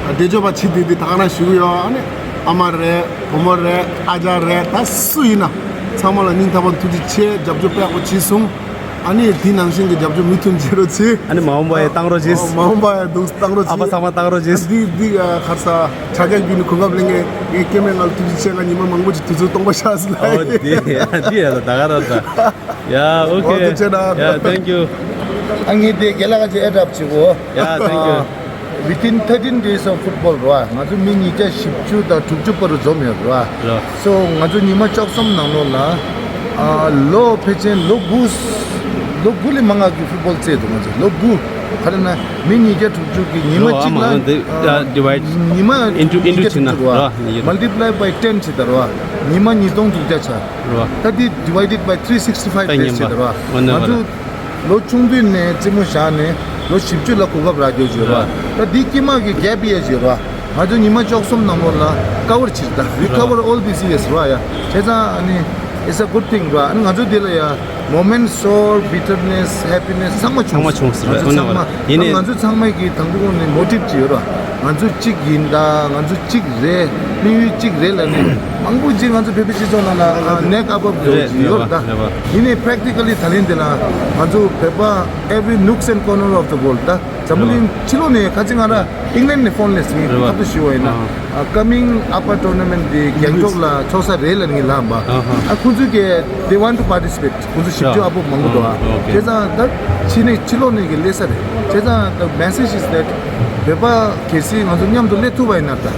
འགྲེལ་བརྗོད་པ་བྱེད་དེ་དེ་ད་ག་རང་ཞུ་གི་ཡོད། ཨ་ནི་ཨ་མ་རེད། བུ་མོ་རེད། ཨ་ཅག་རེད། ད་སུ་ཡིན་ན་ཚང་མ་ལ་སྙིང་ཐག་པ་ནས་ཐུགས་རྗེ་ཆེ། རྒྱབ་སྐྱོར་དཔེ་ཡག་པོ་བྱས་སོང་། ཨ་ནི་དེ་ནང་བཞིན་གྱི་རྒྱབ་སྐྱོར་མུ་མཐུད་བྱེད་རོགས་གྱིས། ཨ་ནི་མ་འོངས་པ་ཡང་བཏང་རོགས་གྱིས། ཨོ་མ་འོངས་པ་ཡང་འདུག་བཏང་རོགས་གྱིས། ཨ་ཕ་ཚང་མ་བཏང་རོགས་གྱིས། ཨ་འདི་འདི་ཨ་ག་རེ་ཟ་དྲ་རྒྱ་བརྒྱུད་ནས་གོ་སྐབས་ལེན་མཁན་ངའི་སྐྱེ་དམན་ང་ལ་ཐུགས་རྗེ་ཆེ། ང་ཉི་མ་མང་པོ་ཅིག་དུས་ཚོད་སྟོང་པ་བཞག་ཟེར་ལབ། ཨོ་འདི་འདི་ཡ་ད་ག་ར་ད། ཡ་ཨོ་ཁེ། ཨོ་ཐུགས་རྗེ་ཆེ་གནང་། ཡ་thank you། ཨ་ངས་དེ་རྒན་ལགས་ཀྱི་ཨེ་ཌབ་བྱེད་གོ། ཡ་thank you། Within thirteen days of football ར་བ། ང་ཚོ་མི་ཉིས་བརྒྱ་བཞི་བཅུ་དང་དྲུག་ཅུ་བར་དུ་འཛོམས་ཡོད་ར་བ། ར། སོ་ང་ཚོ་ཉི་མ་བཅུ་གསུམ་ནང་ལོགས་ལ་ཨ་ལོ་ཕལ་ཆེར་ལོ་དགུ། ལོ་དགུ་ལས་མང་ང་གི་ཕུཊ་བོལ་རྩེས་འདུག་ང་ཚོ་ལོ་དགུ། ག་རེ་ན་མི་ཉིས་བརྒྱ་དྲུག་ཅུ་གི་ཉི་མ་རོ་གཅིག་ཨ་མ་ལ་འདི་ཨ་divide ཉི་མ into into ཉིས་བརྒྱ་བྱས་ན་དྲུག་ཅུ་རོ་ར་ཉིས་བརྒྱ་དྲུག་multiply by ten བྱེད་ད་རོ། ཉི་མ་ཉིས་སྟོང་དྲུག་བརྒྱ་ཆ་རོ། ད་འདི་divided by three sixty five days བྱེད་ད་རོ། ང་ཚོ་ལོ་ཆུང་དུས་ནས་རྩེད་མོ་བཞག་ནས་ལོ་བཞི་བཅུ་ལ་གོ་སྐབས་རག་རྒྱུ་བྱེད་རོ། ད་འདི་དཀྱིལ་མ་གི་gap year བྱེད་རོ། ང་ཚོ་ཉི་མ་བཅུ་གསུམ་ནང་ལོགས་ལ་cover བྱེད་ད། We cover all these years རོ་ཡ། བྱས་ཙང་ཨ་ནི། It's a good thing ར། ཨ་ནི་ང་ཚོ་འདི་ལ་ཡ་moments or bitterness, happiness ཚང་མ་བྱུང་། ཚང་མ་བྱུང་ཟེར་བ། ང་ཚོ་ཨོ་ནི་ཚང་མ་ང་ཚོ་ཚང་མ་གི་དང་པོ་ནས་motive ཅིག་ཡོད་ར། ང་ཚོ་གཅིག་ཡིན་ད། ང་ཚོ་གཅིག་རེད། དམིགས་ཡུལ་གཅིག་རེད་ལབ་ནས་མང་པོ་ཅིག་ང་ཚོ་བོད་པའི་སྤྱི་ཚོགས་ནང་ལ་neck up up འགྲོ་ཅིག་ཡོད་ར་ད། ཡིན་ནའི་practically ད་ལན་འདི་ལ་ང་ཚོ་བོད་པ་every nooks and corner of the world ད། འཛམ་བུ་གླིང་ཕྱི་ལོགས་ནས་ཁ་ཅིག་ང་ར་England ནས་phone སླེབས་སོང་། ཁ་ཐུག་ཞུ་བ་ཡིན་ན། ཨ། coming ABBA tournament དེ་རྒྱང་ཐོག་ལ་ཚོགས་ས་རེད་ལབ་ངས་ལབ་པ། ཨ་ཁོང་ཚོས་ཀྱི་they want to participate. ཁོང་ཚོ་ཞིབ་འཇུག་ཨ་པོ་མང་པོ་འདུག་ཨ། བྱས་ཙང་ད་ཕྱི་ནས་ཕྱི་ལོགས་ནས་ཀྱི་སླེབས་ས་རེད། བྱས་ཙང་the message is that བོད་པ་གལ་སྲིད་ང་ཚོ་མཉམ་དུ་སླེབས་ཐུབ་པ་ཡིན་ན་ད།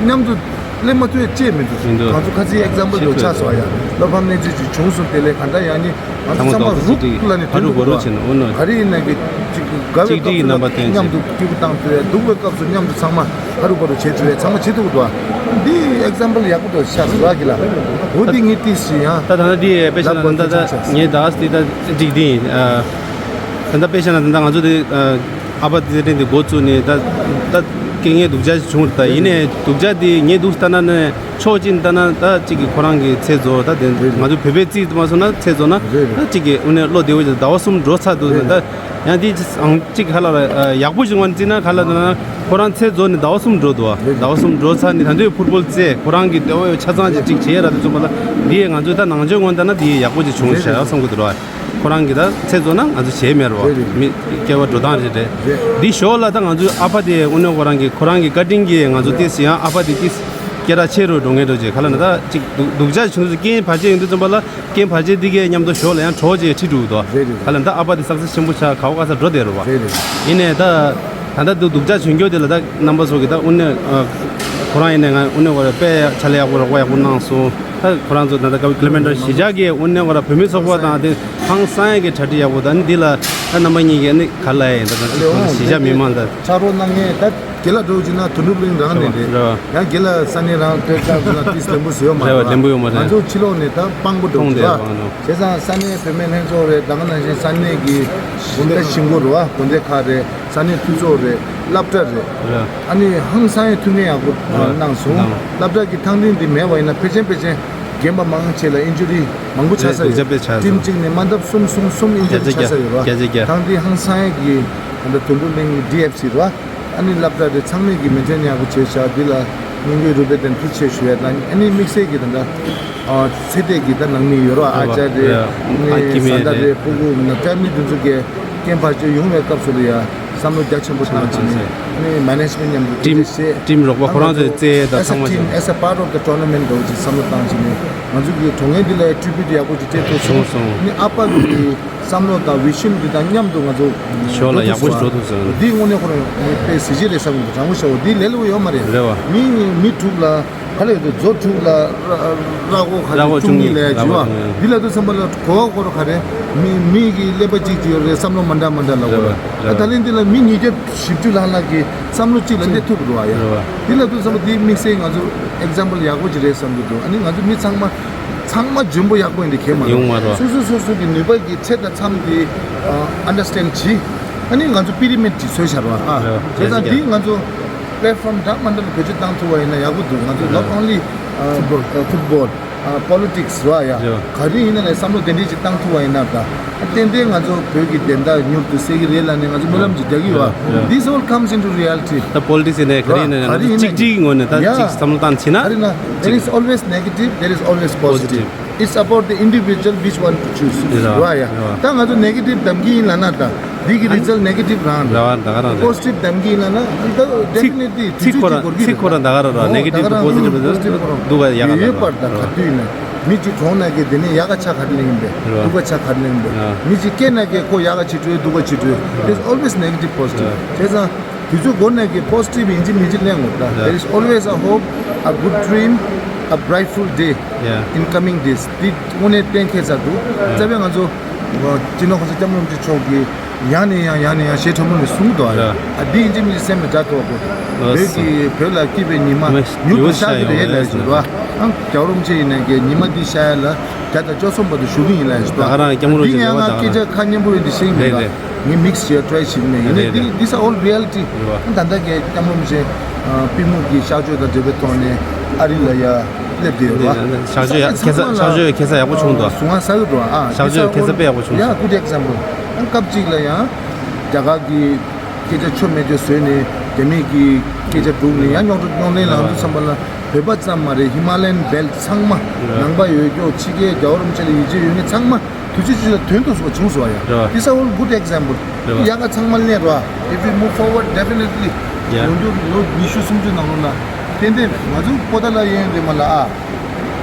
མཉམ་དུ་སླེབས་མ་ཐུབ་ཡ་ཅེས་མི་འདུག་ང་ཚོ་ཁ་ཚིག་example འདྲ་ཆགས་སོང་ཡ། བློ་ཕམ་གནས་ཚུལ་ཅིག་བྱུང་སོང་། དེ་ལས་ག་འདྲ་ཡང་ནི་ང་ཚོ་ཚང་མ་རུག་ལ་ནི་ཕ་རུ་བ་རུ་བྱས་ནས་འོ་ན། ག་རེ་ཡིན་ན་གི་ཅིག་དགའ་བའི་སྐབས་སུ་མཉམ་དུ་སྐྱིད་པོ་བཏང་ཐུབ་ཡ། སྡུག་པའི་སྐབས་སུ་མཉམ་དུ་ཚང་མ་ཕ་རུ་བ་རུ་བྱེད་ཐུབ་ཡ། ཚང་མ་བྱེད་ཐུབ་ཀྱི་འདུག་བ། འདི་example ཡག་པོ་འདུག་ཤག་ཟེར་བ་གི་ལ། འོ་འདི་ངས་ཏིས་ཤི་ཡང་། ད་ད་ལྟ་འདི་དཔེ་བཞག་ན་ད་ལྟ་ངས་ད་ཨ་སི་ད་ཅིག་འདི་ཡིན། ད་ལྟ་དཔེ་བཞག་ན་ད་ལྟ་ང་ཚོ་འདི། ཨ་ཕ་དེ་རིང་དེ་འགོ་བཙུགས་ནས་ད་ད་སྐད་ངན་སྡུག་ཅག་ཞིག་བྱུང་རེད། ད་ཡིན་ནའི་སྡུག་ཅག་དེ་ངས་འདུག་ལྟ་ན་ནས་ཕྱོགས་གཅིག་ནས་ལྟ་ན་ད་གཅིག་གི་ཁོ་རང་གི་ཚེ་རྫོགས། ད་དེ་ང་ཚོ་བོད་པའི་རྩིས་མ་སོང་ན་ཚེ་རྫོགས་ན་ད་གཅིག་གི་དངོས་གནས་བློ་བདེ་བོ་ཅིག་ཟླ་བ་གསུམ་འགྲོ་ཚར་འདུག་ད་ཡང་དེ་ཨང་གཅིག་ཧ་ལ་ལ་ཡག་པོ་ཞིག་ངོས་ནས་བརྩིས་ན་ག་ལ་ལྟ་ན་ཁོ་རང་ཚེ་རྫོགས་ནས་ཟླ་བ་གསུམ་འགྲོ་འདུག་ཟླ་བ་གསུམ་འགྲོ་ཚར་ནས་ད་དུང་ཕུར་བུ་རྩེ་ཁོ་རང་གི་བདེ་བོ་ཆ་ཚང་ཅིག་ཅིག་བྱས་ར། དེ་ཚོ་མ་ལ་འདི་ང་ཚོས་ད་ནང་ཆོས་ངོས་ནས་ལྟ་ན་འདི་ཡག་པོ་ཅིག་བྱུང་ཤག་བསམ་གི་འདུག་ར། ཁོ་རང་གིས་ད་ཚེ་རྫོགས་ན་ང་ཚོ་བྱས་མེད་རོ། རེད་རེད། མི་སྐྱེ་བ་འགྲོ་སྟངས་རེད་རེད། རེད། འདི་ཞོར་ལ་ད་ང་ཚོའི་ཨ་ཕ་དེ་དངོས་གནས་ཁོ་རང་གི་ཁོ་རང་གི་བཀའ་དྲིན་གྱིས་ང་ཚོ་ཏིས་ཡང་ཨ་ཕ་དེ་ཏིས་སྐད་གྲགས་ཆེ་རུ་འགྲོ་ངེས་འགྲོ་ཅེས་ག་ལ་ན་ད་ཅིག་སྡུག་སྡུག་ཅག་བྱུང་ཚུལ་རྐྱེན་བར་ཆད་ཡོང་དུས་ཙམ་པ་ལ་རྐྱེན་བར་ཆད་འདི་གའི་མཉམ་དུ་ཞོར་ལ་ཡང་གྲོགས་ཅེས་ཁྲིད་འགྲོ་གི་འདུག་རེད་རེད། ག་ལ་ན་ད་ཨ་ཕ་དེ་སག་སེ་ཆེན་པོ་ཆགས་ག་བ་ག་ས་འགྲོ་བསྡད་རོ་བ། རེད་རེད། ཡིན་ནའི་ད་ད་ལྟ་སྡུག་སྡུག་ཅག་བྱུང་རྒྱུ་དེ་ལ་ད་རྣམ་པ་ཚོ་གི་ད་དངོས་གནས་ཁོ་རང་ཡིན་ནའི་ང་དངོས་གནས་ཁོ་རང་དཔེ་ཕྱག་ལས་ཡག་པོ་རོགས་པ་ཡག་པོ་གནང་སོང་། ད་ཁོ་རང་ཚོ་ད་ལྟ་སྐབས་ཀི་ལོ་མི་ཊར་བཞི་བརྒྱ་གི་དངོས་གནས་ཁོ་རང་བོད་མི་ཚོགས་པ་དང་དེ་ཧང་སང་ཡ་གི་གྲ་སྒྲིག་ཡག་པོ་དང་འདི་ལ་ད་རྣམ་པ་གཉིས་ཀྱི་ནི་ག་ལ་ཡིན་ད་ད་ཅིག་ཁོ་རང་བཞི་བརྒྱ་མི་མང་ད་ཕྱག་རོགས་གནང་མཁན་ད་དགེ་ལགས་འགྲོ་བ་ཅིག་ན་དོན་གྲུབ་གླིང་རང་ནས་རེད། རེད་བ། ཡང་དགེ་ལགས་ས་གནས་རང་སྤྲད་སྐབས་ན་ཏིས་ལེན་པོ་བཟོས་ཡོད་མ་རེད་བ། རེད་བ། ལེན་པོ་ཡོད་མ་རེད། ང་ཚོ་ཕྱི་ལོགས་ནས་ད་དཔང་པོ་འགྲོ་མཐོང་བ་བྱས་བསྡད་ཙང་ས་གནས་བུད་མེད་ལྷན་ཚོགས་རེད། ད་ག་ནང་བཞིན་ས་གནས་ཀྱི་ད་ཞིང་ཁོ་རེད། དགོན་སྡེ་ཁག་རེད། ས་གནས་འཐུས་ཚོགས་རེད། སློབ་གྲྭ་རེད། རེད། ཨ་ནི་ཧང་སང་ཡའི་ཐུགས་ངལ་ཡག་པོ་རེད། གནང་སོང་། གནང་། སློབ་གྲྭ་གི་ཐང་འབྲིང་འདི་མེད་པ་ཡིན་ན་ཕལ་ཆེར་ཕལ་ཆེར་རྒན་པ་མང་ཆེ་ལ་ཨིན་ཇུ་རི་མང་པོ་ཆགས་ས་ཡོད། རེད། རྒྱ་དཔེ་ཆགས་སོང་། ཊིམ་གཅིག་ནས་མ་འདབ་གསུམ་གསུམ་གསུམ་ཨིན་ཇུ་རི་བརྒྱ་ཆ་ཆགས་ས་ཡོད་ར། བརྒྱ་ཆ་བརྒྱ། ཐང་འབྲིང་ཧང་སང་ཡ་གི་ད་ལྟ་དོན་གྲུབ་གླིང་གི་ཌི་ཨེཕ་སི་ར། ཨ་ནི་སློབ་གྲྭ་རེད། ཚང་མས་གི་མེན་ཊེན་ཡག་པོ་བྱས་ཤག་འདི་ལ་སྙིང་གི་རུས་པའི་གཏིང་ནས་ཐུགས་རྗེ་ཆེ་ཞུ་ཡ་དང་། ཨ་ནི་དམིགས་བསལ་གི་ད་ལྟ་ཨ་ཚེ་འདས་ཀྱི་ད་ནང་མི་ཡོད་ར། ཨ་ཅར་རེད། རེད། ཨ་ནི་ཨ་ཀི་མེ་བཟའ་ཟླ་རེད། རེད། སྤུ་གུ་ན་ཕེ་མི་ལི་དེ་ཚོ་གི་རྐྱེན་བར་ཆད་ཡོང་བའི་སྐབས་སུ་ལ་ཡ་བསམ་བློ་རྒྱ་ཆེན་པོ་བཏང་བྱས་ནས་ནི་མེ་ནེཇ་མེན་ཊི་མཉམ་དུ་ཊིམ་ཐུགས་རྗེ་ཆེ། ཊིམ་རོགས་པ་ཁོ་རང་ཚོའི་རྩལ་དང་ཚང་མ་ཞིག་as a part of the tournament འདྲ་བོ་ཅིག་བསམ་བློ་བཏང་བྱས་ནས་ང་ཚོ་གི་གྲོང་ཁྱེར་འདི་ལ་ཊི་རི་བིའུ་ཊི་ཡག་པོ་ཅིག་སྤྲད་ཐུབ་སོང་། བྱུང་སོང་། ནི་ཨ་ཕ་གི་བསམ་བློ་དང་བི་ཤན་འདི་དང་མཉམ་དུ་ང་ཚོ་ཞོར་ལ་ཡག་པོ་ཞིག་འགྲོ་ཐུབ་སོང་། འདི་དངོས་གནས་ཁོ་རང་དཔེ་གཟི་བརྗིད་རེད་བསམ་གི་འདུག་དྲང་པོ་བཤད་པ་འདི་ལས་སླ་པོ་ཡོད་མ་རེད། རེད་བ། མི་མི་དྲུག་ལ། ག་ལ་ཡོད་དོ་མཛོ་དྲུག་ལ་ར་ར་ར་ལྐོག་ག་ར་ལྐོག་བཅུ་གཉིས་ལས་བཅུ་གཉིས་ལ་བྱུང་བ། ར་ལྐོག་བཅུ་གཉིས། འདི་ལ་དུ་བསམ་པ་ལ་གོ་བ་གོ་ར་ག་རེ། མི་མི་གི་ཀླད་པ་གཅིག་ཅིག་ཡོད་རེད། བསམ་བློ་མ་འདྲ་མ་འདྲ་ལ་གོ་ར། རེད་བ། ད་ལན་འདི་ལ་མི་ཉིས་བརྒྱ་བཞི་བཅུ་ལྷག་ལྷག་གི་བསམ་བློ་གཅིག་ལ་གནས་ཐུབ་རེད་བ་ཡ། རེད་བ། འདི་ལ་དུ་བསམ་པ་འདི་དམིགས་བསལ་ང་ཚོ་ཨེག་ཛམ་པལ་ཡག་པོ་ཅིག་རེད་བསམ་གི་འདུག་ཨ་ནི་ང་ཚོ་མི་ཚང་མ་ཚང་མ་འཇོན་པོ་ཡག་པོ་ཡིན་དེ་གལ་མ་ཡོང་མ་རེད་བ། སོ་སོ་སོ་སོ་གི་ནུས་པ་གི་ཚད་དང་མཚམས་དེ་ཨ་ཨན་ཌར་སི་ཊེན་ཌ་བྱེད། ཨ་ནི་ང་ཚོ་པི་རི་མིཌ་ཅིག་བཟོས་བཞག་རེད་བ། ཨ། རེད་བ། བྱས་ཙང་འདི་ང་ཚོ་པི་ལེཊ་ཕོམ་འདྲ་མ་འདྲ་ལ་བེད་སྤྱོད་བཏང་ཐུབ་པ་ཡིན་ན་ཡག་པོ་འདུག་ང་ཚོ་རེད། not only ཨ་ཕུཊ་བོལ་ཨ་པོ་ལི་ཊིག་སི་རེད་བ་ཡ། རེད་བ། ག་རེ་ཡིན་ན་ལས་བསམ་བློ་དེ་འདྲས་ཅིག་བཏང་ཐུབ་པ་ཡིན་ན་ད། ཨ་ཏན་ཏན་ང་ཚོ་བོད་ཀྱི་བདེན་མཐའ་མྱུར་དུ་གསལ་གྱི་རེད་ལབ་ནས་ང་ཚོ་སྨོན་ལམ་ཅིག་རྒྱག་གི་ཡོད་བ། རེད་བ། This all comes into reality. ད་པོ་ལི་ཊིག་སི་ནས་ག་རེ་ཡིན་ན་ཡང་ན་གཅིག་སྒྲིལ་ངོས་ནས་ད་ཡ་ཅིག་བསམ་བློ་བཏང་ཕྱིན་ན། ག་རེ་ན། There is always negative, there is always positive. Positive. It's about the individual which one to choose. རེད་བ། རེད་བ། ད་ང་ཚོ་ནེ་གེ་ཊིབ་གདམ་གྱི་ཡིན་ལབ་ན་ད། འདི་གི་རི་ཛལ་ནེ་གེ་ཊིབ་རང་རེད། རེད་བ། ད་ག་རང་རེད། པོ་སི་ཊིབ་གདམ་གྱི་ཡིན་ལབ་ན་ད་ཚིག་ཌེཕི་ནེ་ཊི་ལི་ཚིག་ཁོ་རང་ཚིག་ཁོ་རང་ད་ག་རང་རེད། ནེ་གེ་ཊིབ་དང་པོ་སི་ཊིབ་རེད། སྡུག་ག་ཡག་ག་ཡོད་པར་ད་ག་དུས་ཡིན་ན་མི་གཅིག་གྲོངས་ན་གི་དེ་ནས་ཡག་ག་ཆ་ག་རེ་ཡིན་པས། རེད་བ། སྡུག་ག་ཆ་ག་རེ་ཡིན་པས། རེད། མི་གཅིག་སྐྱེས་ན་གི་ཁོ་ཡག་ག་བྱེད་འགྲོ་སྡུག་ག་བྱེད་འགྲོ། There's always negative positive. རེད། བྱས་ཙང་། དུས་ཚོད་འགོར་ནས་ཀྱི་པོ་སི་ཊིབ་ཡིན་གཅིག་མིན་གཅིག་གླེང་དགོས་ད། རེད། There is always a hope, a good dream, a brightful day རེད། In coming days. འདི་དངོས་གནས་གཏན་འཁེལ་ཚར་འདུག་རེད། རྩ་བའི་ང་ཚོ་སྤྱི་ནོར་གོང་ས་སྐྱབས་མགོན་རིན་པོ་ཆེ་མཆོག་གི་ ཡང་ནས་ཡང་ཡང་ནས་ཡང་གཞས་ཁྲ་མོ་ནས་གསུང་གི་འདུག་ཨ། ཡ། ཨ་འདི་ཡིན་གཅིག་མིན་གཅིག་སེམས་ལ་དགའ་ཐོག་གོ། ལགས་བོད་སོ། ཀྱི་བོད་ལ་སྐྱིད་པའི་ཉི་མ་མེ་མྱུར་དུ་ཡོད་ཤར་གྱི་ཤར་རེད་ཡོད་ལབ་ལས་ཞུ་བ། ཨང་རྒྱལ་བ་རིན་པོ་ཆེ་ཡིན་ནའི་གི་ཉི་མ་འདི་ཤར་ཡ་ལ་བརྒྱ་དང་བཅུ་གསུམ་བར་དུ་བཞུགས་གི་ཡིན་ལབ་ཞུ་བ། ད་ག་རང་སྐྱབས་མགོན་རིན་པོ་ཆེ་འདི་ཡང་ལས་ང་སྐད་ཆ་ཁ་སྙན་པོ་རེད་འདི་ཤེས་མེད་ལ། རེད་རེད། ངས་མིག་ཞེ་ཊི་རའི་བྱེད་མེད་ཡིན་ནའི་རེད་འདི་རེད། འདི་ས་ཨོལ་རི་ཡལ་ཊི། རེད་བ། ད་ལྟ་གི་སྐྱབས་མགོན་རིན་པོ་ཆེ་ཨ་པུས་མོ་གི་གཤག་བཅོས་དང་འབྲེལ་བའི་ཐོག་ནས་ཨ་རི་ལ་ཡ་སླེབས་བསྡད་ཡོད་རེད་བ། འདི་གཤག་བཅོས་ཡ་ཁེ་ས་གཤག་བཅོས་ཡ་ཁེ་ས་ཡག་པོ་བྱུང་འདུག་གཟུགས་ངག་གསལ་གི་འདུག་ཨ། གཤག་བཅོས་ཡ་ཁེ་ས་དཔེ་ཡག་པོ་བྱུང་ཡ་སོང་། Good example. ཨ་སྐབས་གཅིག་ལ་ཡང་རྒྱ་གར་གི་སྐད་ཆ་ཆོ་མེད་ཆོ་བཟོས་ནས་རྒྱ་མི་གི་སྐད་ཆ་སྒྲུག་ནས་ཡང་རྙོག་དྲ་རྙོག་གླེང་ལངས་དུས་ཙམ་པ་ལ་བོད་པ་ཙམ་མ་རེད། ཧི་མ་ལ་ཡན་བེལ་ཊི་ཚང་མ། རེད་བ། ནང་པ་ཡོད་ཀྱོག་ཕྱི་རྒྱལ་རྒྱལ་བ་རིན་པོ་ཆེ་ལ་ཡིད་ཆེས་ཡོད་མཁན་ཚང་མ་དུས་ཚོད་ཅིག་ལ་དོན་དུ་སོང་བ་བྱུང་སོང་བ་ཡ། རེད་བ། These are all good example. རེད་བ། ཡ་ག་ཚང་མ་ལེན་རོགས། If we move forward, definitely. ཡ། འོན་ཏེ་ལོ་ཉི་ཤུ་སུམ་ཅུ་ནང་ལོགས་ལ་ཏན་ཏན་ང་ཚོ་པོ་ཏཱ་ལ་གཡས་གཡོན་རེད་མ་ལ་ཨ།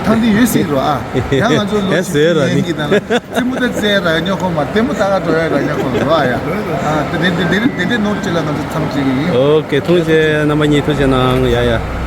ཐང་འདི་ཡོད་སྲིད་རོགས་ཨ། ཡང་ང་ཚོ་ལོ་ཡ་ཟེར་ར་ཉན་ནི་གི་ནང་ལ་ཙི་མུ་ད་ཙེ་ར་ཉོ་ཁོ་མ་ལྟད་མོ་ལྟ་ག་འགྲོ་ཡ་ར་ཉོ་ཁོ་རོགས་ཨ་ཡ། ཨ་དེ་དེ་དེ་དེ་དེ་དེ་ནོར་ཅི་ལ་ང་ཚོ་ཚང་ཅིག་ཡིན། ཨོ་ཀེ། ཐུགས་རྗེ་ཆེ། རྣམ་པ་གཉིས་ཐུགས་རྗེ་གནང་། ཡ་ཡ།